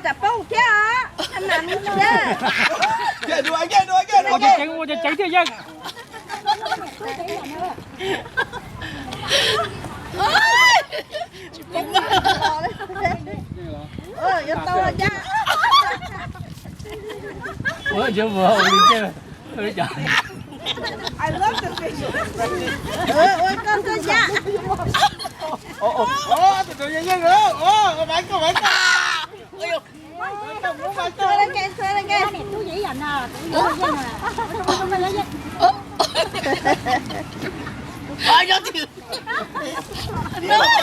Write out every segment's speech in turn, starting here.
Tsam paub thiab os. Ua cov ceev, ua cov ceev thiaj yeej. Ua, yuav tau cab. Ua, ntshe mus ua li ntsej. Ua, ua koj tuaj cab.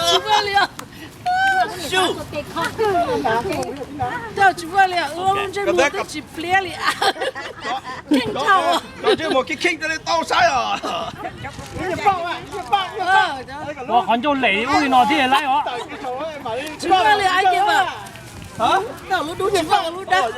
Tsis muaj li os. Tsis muaj li os, wb lub ntsej muag twb tsis pliab li. Kheej dhau. Ua, qhov ncauj lem ub li no thiaj laib os. Tsis muaj li, ai kiag mas. Tau lub dub tsis muaj lub dawb.